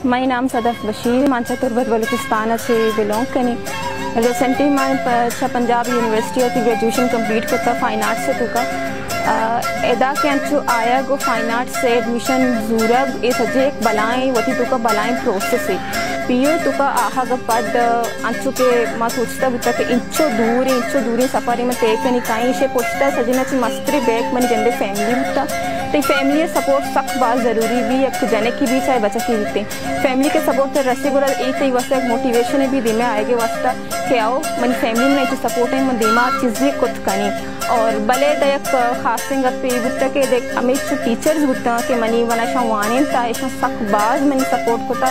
منی نام صدف بشیر، من چہ تربت بلوچستان ءَ چہ بلونگ کنی۔ ریسنٹلی من پ-، چہ پنجاب یونیورسٹی ءَ وتی گریجویشن کمپلیٹ کتا فائن آرٹس ءِ توکا۔ آ، ادا کہ انچو آیگ ءُ فائن آرٹس ءَ ایڈمیشن زورگ، اے سجہ یک بلائیں، وتی توکا بلائیں پروسیسے۔ پی یو ءِ توکا آہگ ءَ پد، آ، انچو کہ ما سوچتا بوتا کہ انچو دوریں، انچو دوریں سفرے من طے کنی کائیں، ایشی پشتا سجہیناں چہ مستریں بیک منی جند ءِ فیملی بوتا۔ تئی فیملی ءِ سپورٹ سک باز ضروری بی، یک جنکے بی چاہے بچکے بیتیں۔ فیملی کہ سپورٹ ترا رسی گڑا اے تئی واسطہ یک موٹیویشنے بی دیما آیگ ءِ واسطہ کہ او منی فیملی منا انچو سپورٹ ایں، من دیما چیزے کت کنی۔ اور بلے دا یک خاصیں گپے اے بوتا کہ دیکھ ہمے چو ٹیچرز بوتا کہ منی منا اشاں وانینتا، اشاں سک باز منی سپورٹ کتا۔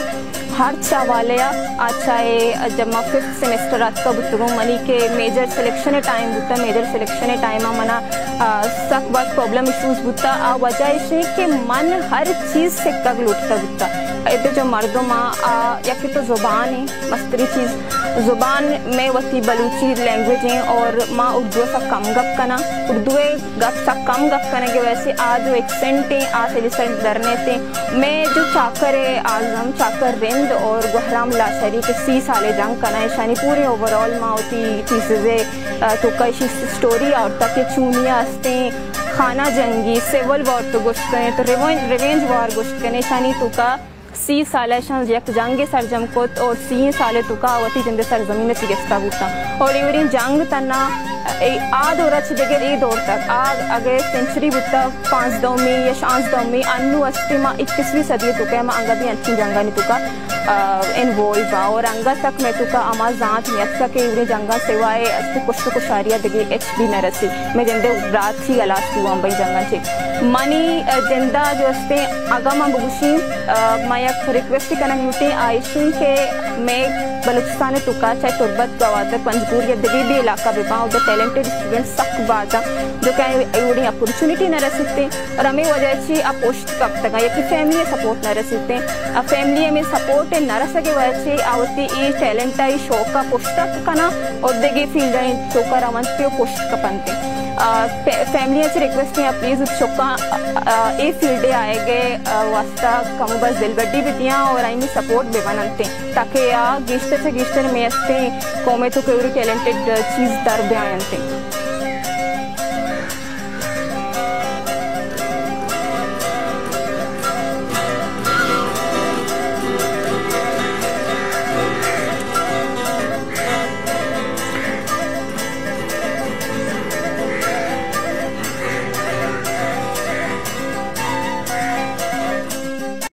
ہرچ حوالے ءَ، آ چاہے جب ما ففتھ سیمسٹر ءَ اتکا بوتگوں، منی کہ میجر سلیکشن ءِ ٹائم بوتا، میجر سلیکشن ءِ ٹائم ءَ منا، آ، سک باز پرابلم ایشوز بوتا۔ آ وجہ ایش ایں کہ من ہر چیز سکگ لوٹتا بوتا۔ ادے جو مردم آ، آ، یکے تو زبان ایں، مستری چیز زبان مئے وتی بلوچی لینگویج ایں اور ما اردو ءَ سک کم گپ کناں۔ اردو ءِ گپ سک کم گپ کنگ ءِ وجہ سے آ جو ایکسنٹ ایں، آ سجہ سر در نیتیں۔ مئے جو چاکر اعظم، چاکر رند اور گوہرام لاشاری کہ سی سال ءَ جنگ کناں، ایشانی پورے اوورآل ما وتی تھیسز ءِ، آ، توکا ایشی سٹوری آورتا کہ چونیا استیں خانہ جنگی، سول وار تو گوشت کنیں، تو ریونج، ریونج وار گوشت کنیں، ایشانی توکا سی سال ءَ ایشاں یک جنگے سرجم کت اور سی سال ءِ توکا وتی جند ءِ سرزمین ءَ چہ گستا بوتاں۔ اور اے وڑیں جنگ تنا اے آ دور ءَ چہ بگر اے دور تک، آ اگہ سنچری بوتا پانزدہمی یا شانزدہمی، انو استے ما اکیسویں صدی ءِ توکا ما انگا بھی انچیں جنگانی توکا، آ، انوالو باں اور انگا تک مئے توکا ہما زانت نیتکا کہ اے وڑیں جنگاں سوائے استے کشت و کشاری ءَ دگہ ہچ بھی نہ رسی۔ مئے جند ءِ برات ہلاس بوان بئی جنگاں چہ۔ منی، آ، جند ءَ جو استیں، اگاں من بگوشیں، آ، من یک ریکویسٹ کنگ لوٹیں، آ ایشیں کہ مئے بلوچستان ءِ توکا چاہے تربت، گوادر، پنجگور یا دگہ بھی علاقہ بہ باں، اودا ٹیلنٹڈ اسٹوڈنٹ سک باز آں، جو کہ اے وڑیں اپورچونٹی نہ رسیتیں اور ہمے وجہ چہ آ پشت کپتگاں، یکے فیملی ءِ سپورٹ نہ رسیتیں۔ آ فیملی ءِ ہمے سپورٹ ءِ نہ رسگ ءِ وجہ چہ آ وتی اے ٹیلنٹ ءَ، اے شوق ءَ پشت ءَ کناں اور دگہ فیلڈانی توکا رونت ءُ پشت کپنت۔ آ، فے-، فیملی ءَ چہ ریکویسٹ ایں، آ پلیز وتی چکاں، آ، آ، اے فیلڈ ءَ آیگ ءِ، آ، واسطہ کمو بس دلبڈی بہ دیاں اور آئی ءِ سپورٹ بہ بننت تاکہ آ گیشتر چہ گیشتر مئے استیں قوم ءِ توکا اے وڑیں ٹیلنٹڈ چیز در بیاینت۔